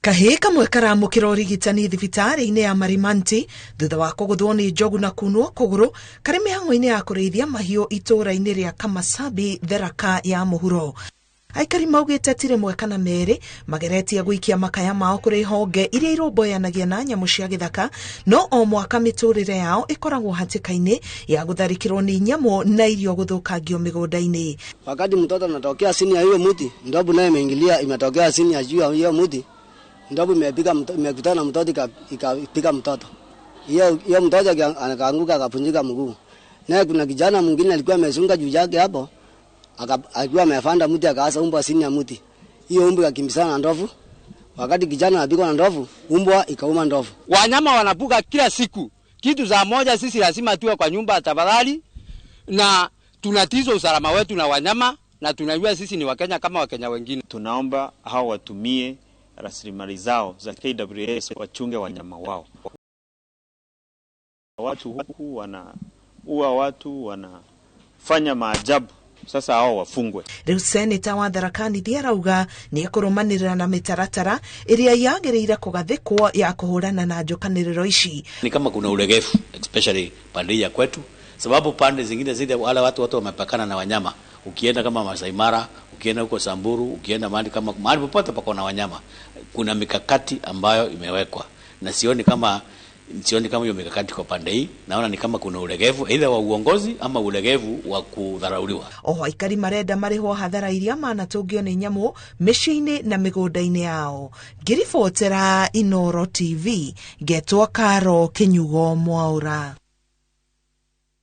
Kahĩĩ kamwe karamũkĩra ũrigitani thibitarĩ-inĩ ya Marimanti thutha wa kũgũthwo nĩ njogu na kunwo kũgũrũ karĩ mĩhang'o-inĩ ya kũrĩithia mahiũ itũũra-inĩ rĩa Kamasabi, Tharaka ya mũhuro. Aikari maugĩte ti rĩmwe kana merĩ mageretie gũikia makaya mao kũrĩ honge iria irũmbũyanagia na nyamũ cia gĩthaka, no o mwaka mĩtũrĩre yao ĩkoragwo hatĩka-inĩ ya gũtharĩkĩrwo nĩ nyamũ na irio gũthũkangio mĩgũnda-inĩ. Wakati mtoto anatokea chini ya hiyo mti, ndovu nayo imeingilia, imetokea chini ya juu ya hiyo mti, ndovu imepiga, imekutana na mtoto, ikapiga mtoto. Hiyo hiyo mtoto akaanguka, akavunjika mguu. Naye kuna kijana mwingine alikuwa amezunga juu yake hapo, alikuwa amepanda mti, akaasa umbwa chini ya mti. Hiyo umbwa ikakimbizana na ndovu. Wakati kijana anapigwa na ndovu, umbwa ikauma ndovu. Wanyama wanapuka kila siku. Kitu za moja, sisi lazima tuwe kwa nyumba tafadhali, na tunatizwa usalama wetu na wanyama, na tunajua sisi ni Wakenya kama Wakenya wengine. Tunaomba hao watumie rasilimali zao za KWS wachunge wanyama wao. Watu huku wanaua watu, wanafanya maajabu. Sasa hao wafungwe. Rĩu seneta wa Tharaka Nithi arauga nĩ ekũrũmanĩrĩra na mĩtaratara ĩrĩa yagĩrĩire kũgathĩkwo ya kũhũrana na njũkanĩrĩro ici. Ni kama kuna ulegevu, especially pande hii ya kwetu, sababu pande zingine zile wale watu wamepakana na wanyama. Ukienda kama Masai Mara, ukienda huko Samburu, ukienda mahali kama mahali popote pako na wanyama, kuna mikakati ambayo imewekwa, na sioni kama hiyo mikakati kwa pande hii. Naona ni kama kuna ulegevu either wa uongozi ama ulegevu wa kudharauliwa. Oho aikari marenda marĩhwo hathara iria manatũngio nĩ nyamũ mĩciĩ-inĩ na mĩgũnda-inĩ yao. Ngĩribotera Inooro TV, ngetwo Karo Kĩnyugo Mwaũra.